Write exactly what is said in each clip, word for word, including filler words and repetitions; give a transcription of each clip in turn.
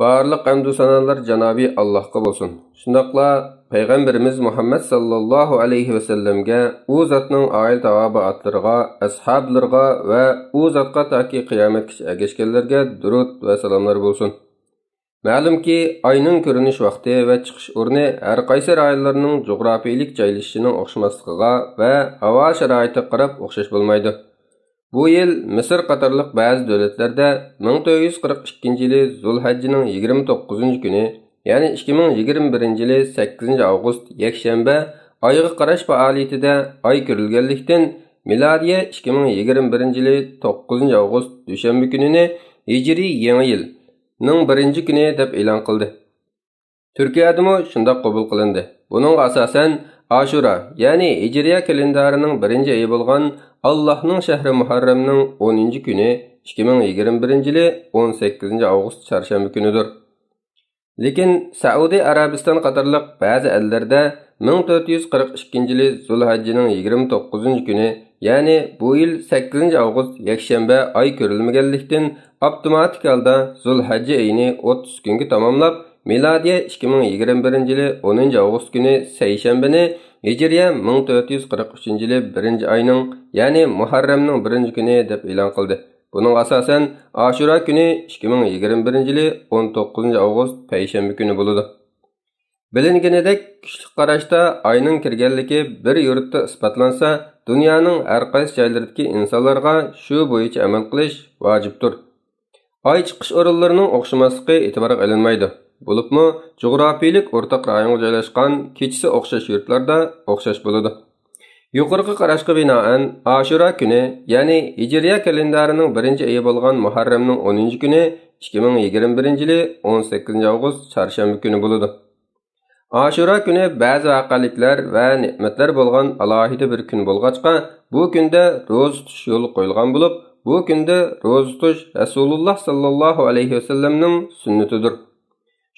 بارلىق ھەمدۇ سانالار جانابى ئاللاھقا بولسۇن. شۇنداقلا پەيغەمبىرىمىز مۇھەممەد ساللاللاھۇ ئەلەيھى ۋەسەللەمگە، ئۇ زاتنىڭ ئائىلە تاۋابىئاتلىرىغا، ئەسھابلىرىغا ۋە ئۇ زاتقا تاكى قىيامەتكىچە ئەگەشكەنلەرگە دۇرۇت ۋە سالاملار بولسۇن. مەلۇمكى، ئاينىڭ كۆرۈنۈش ۋاقتى ۋە چىقىش ئورنى ھەر قايسى رايونلارنىڭ جۇغراپىيىلىك جايلىشىشىنىڭ ئوخشىماسلىقىغا ۋە ھاۋا شارائىتىغا قاراپ ئوخشاش بولمايدۇ. بۇ يىل مىسىر قاتارلىق بەزى دۆلەتلەردە مىڭ تۆت يۈز قىرىق ئىككىنچى يىلى زۇلھەججىنىڭ يىگىرمە توققۇزىنچى كۈنى، يەنى ئىككى مىڭ يىگىرمە بىرىنچى يىلى سەككىزىنچى ئاۋغۇست يەكشەنبە ئايغا قاراش پائالىيىتىدە ئاي كۆرۈلگەنلىكتىن، مىلادىيە ئىككى مىڭ يىگىرمە بىرىنچى يىلى توققۇزىنچى ئاۋغۇست دۈشەنبە كۈنىنى ھىجرىي يېڭى يىلنىڭ بىرىنچى كۈنى دەپ ئېلان قىلدى. تۈركىيەدىمۇ شۇنداق قوبۇل قىلىندى. بۇنىڭغا ئاساسەن، ئاشۇرا، يەنى ھىجرىيە كالېندارىنىڭ بىرىنچى ئېيى بولغان ئاللاھنىڭ شەھىرى مۇھەررەمنىڭ ئونىنچى كۈنى، ئىككى مىڭ يىگىرمە بىرىنچى يىلى ئون سەككىزىنچى ئاۋغۇست چارشەنبە كۈنىدۇر. لېكىن سەئۇدى ئەرەبىستان قاتارلىق بەزى ئەللەردە مىڭ تۆت يۈز قىرىق ئىككىنچى يىلى زۇلھەججىنىڭ يىگىرمە توققۇزىنچى كۈنى، يەنى بۇ يىل سەككىزىنچى ئاۋغۇست يەكشەنبە ئاي كۆرۈلمىگەنلىكتىن، ئاپتوماتىك ھالدا زۇلھەججە ئېيىنى ئوتتۇز كۈنگە تاماملاپ، مىلادىيە ئىككى مىڭ يىگىرمە بىرىنچى يىلى ئونىنچى ئاۋغۇست كۈنى سەيشەنبىنى ھىجرىيە مىڭ تۆت يۈز قىرىق ئۈچىنچى يىلى بىرىنچى ئاينىڭ، يەنى مۇھەررەمنىڭ بىرىنچى كۈنى دەپ ئېلان قىلدى. بۇنىڭغا ئاساسەن، ئاشۇرا كۈنى ئىككى مىڭ يىگىرمە بىرىنچى يىلى ئون توققۇزىنچى ئاۋغۇست پەيشەنبە كۈنى بولىدۇ. بىلىنگىنىدەك، كۈچلۈك قاراشتا ئاينىڭ كىرگەنلىكى بىر يۇرتتا ئىسپاتلانسا، دۇنيانىڭ ھەر قايسى جايلىرىدىكى ئىنسانلارغا شۇ بويىچە ئەمەل قىلىش ۋاجىپتۇر. ئاي چىقىش ئورۇنلىرىنىڭ ئوخشىماسلىقى ئېتىبارغا ئېلىنمايدۇ. بولۇپمۇ، جۇغراپىيىلىك ئورتاق رايونغا جايلاشقان، كېچىسى ئوخشاش يۇرتلاردا ئوخشاش بولىدۇ. يۇقىرىقى قاراشقا بىنائەن، ئاشۇرا كۈنى، يەنى ھىجرىيە كالېندارىنىڭ بىرىنچى ئېيى بولغان مۇھەررەمنىڭ ئونىنچى كۈنى، ئىككى مىڭ يىگىرمە بىرىنچى يىلى ئون سەككىزىنچى ئاۋغۇست چارشەنبە كۈنى بولىدۇ. ئاشۇرا كۈنى بەزى ۋەقەلىكلەر ۋە نېمەتلەر بولغان ئالاھىدە بىر كۈن بولغاچقا، بۇ كۈندە روزا تۇتۇش يولغا قويۇلغان بولۇپ، بۇ كۈندە روزا تۇتۇش رەسۇلۇللا ساللاللاھۇ ئەلەيھى ۋەسەللەمنىڭ سۈننىتىدۇر.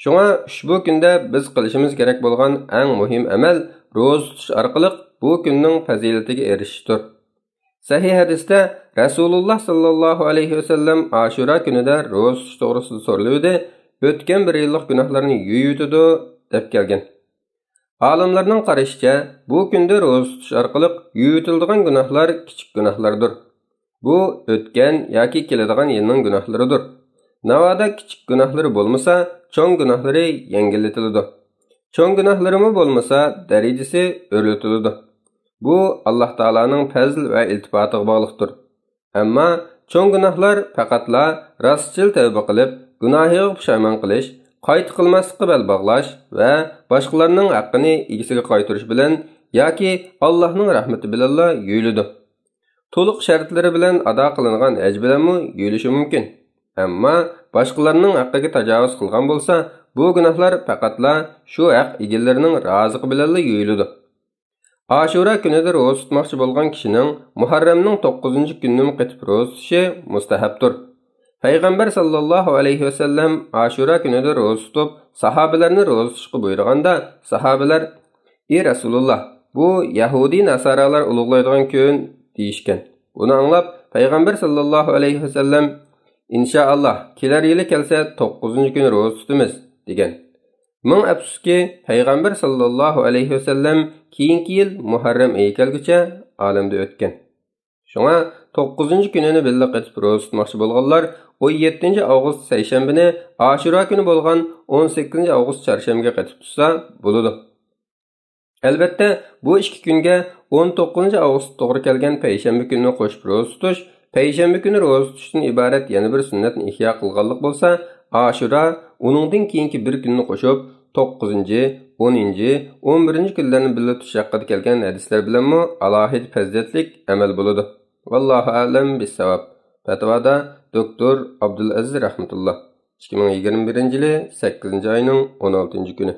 شۇڭا ئۇشبۇ كۈندە بىز قىلىشىمىز كېرەك بولغان ئەڭ مۇھىم ئەمەل روزا تۇتۇش ئارقىلىق بۇ كۈننىڭ پەزىلىتىگە ئېرىشىشتۇر. سەھىھ ھەدىستە رەسۇلۇللا ساللاللاھۇ ئەلەيھى ۋەسەللەم ئاشۇرا كۈنىدە روزا تۇتۇش توغرىسىدا سورىلىۋىدى، ئۆتكەن بىر يىللىق گۇناھلارنى يۇيۇۋېتىدۇ، دەپ كەلگەن. ئالىملارنىڭ قارىشىچە، بۇ كۈندە روزا تۇتۇش ئارقىلىق يۇيۇۋېتىلىدىغان گۇناھلار كىچىك گۇناھلاردۇر. بۇ ئۆتكەن ياكى كېلىدىغان يىلنىڭ گۇناھلىرىدۇر. ناۋادا كىچىك گۇناھلىرى بولمىسا، چوڭ گۇناھلىرى يەڭگىللىتىلىدۇ. چوڭ گۇناھلىرىمۇ بولمىسا، دەرىجىسى ئۆرلىتىلىدۇ. بۇ ئاللاھ تائالانىڭ پەزل ۋە ئىلتىپاتىغا باغلىقتۇر. ئەمما چوڭ گۇناھلار پەقەتلا راستچىل تەۋبە قىلىپ، گۇناھىغا پۇشايمان قىلىش، قايتا قىلماسلىققا بەل باغلاش ۋە باشقىلارنىڭ ھەققىنى ئىگىسىگە قايتۇرۇش بىلەن ياكى ئاللاھنىڭ رەھمىتى بىلەنلا يۇيۇلىدۇ. تولۇق شەرتلىرى بىلەن ئادا قىلىنغان ھەج بىلەنمۇ يۇيۇلۇشى مۇمكىن. ئەمما باشقىلارنىڭ ھەققىگە تاجاۋۇز قىلغان بولسا، بۇ گۇناھلار پەقەتلا شۇ ھەق ئىگىلىرىنىڭ رازىلىقى بىلەنلا يۇيۇلىدۇ. ئاشۇرا كۈنىدە روزا تۇتماقچى بولغان كىشىنىڭ مۇھەررەمنىڭ توققۇزىنچى كۈنىنىمۇ قېتىپ روزا تۇتۇشى مۇستەھەبتۇر. پەيغەمبەر ساللاللاھۇ ئەلەيھى ۋەسەللەم ئاشۇرا كۈنىدە روزا تۇتۇپ، ساھابىلەرنى روزا تۇتۇشقا بۇيرۇغاندا، ساھابىلەر، ئى رەسۇلۇللا، بۇ يەھۇدىي ناسارالار ئۇلۇغلايدىغان كۈن، دېيىشكەن. بۇنى ئاڭلاپ، پەيغەمبەر ساللاللاھۇ ئەلەيھى ۋەسەللەم، ئىنشائاللا، كېلەر يىلى كەلسە توققۇزىنچى كۈنى روزا تۇتىمىز، دېگەن. مىڭ ئەپسۇسكى، پەيغەمبەر ساللاللاھۇ ئەلەيھى ۋەسەللەم كېيىنكى يىل مۇھەررەم ئېيى كەلگۈچە ئالەمدە ئۆتكەن. شۇڭا توققۇزىنچى كۈنىنى بىللە قېتىپ روزا تۇتماقچى بولغانلار ئون يەتتىنچى ئاۋغۇست سەيشەنبىنى ئاشۇرا كۈنى بولغان ئون سەككىزىنچى ئاۋغۇست چارشەنبىگە قېتىپ تۇتسا بولىدۇ. ئەلۋەتتە، بۇ ئىككى كۈنگە ئون توققۇزىنچى ئاۋغۇست توغرا كەلگەن پەيشەنبە كۈنىنى قوشۇپ روزا تۇتۇش، پەيشەنبە كۈنى روزا تۇتۇشتىن ئىبارەت يەنە بىر سۈننەتنى ئىھيا قىلغانلىق بولسا، ئاشۇرا، ئۇنىڭدىن كېيىنكى بىر كۈننى قوشۇپ، توققۇزىنچى، ئونىنچى، ئون بىرىنچى كۈنلەرنى بىللە تۇتۇش ھەققىدە كەلگەن ھەدىسلەر بىلەنمۇ ئالاھىدە پەزىلەتلىك ئەمەل بولىدۇ. ۋاللاھۇ ئەلەم بىسساۋاب. پەتىۋادا دوكتور ئابدۇلئەزىز رەھمەتۇللا. ئىككى مىڭ يىگىرمە بىرىنچى يىلى سەككىزىنچى ئاينىڭ ئون ئالتىنچى كۈنى.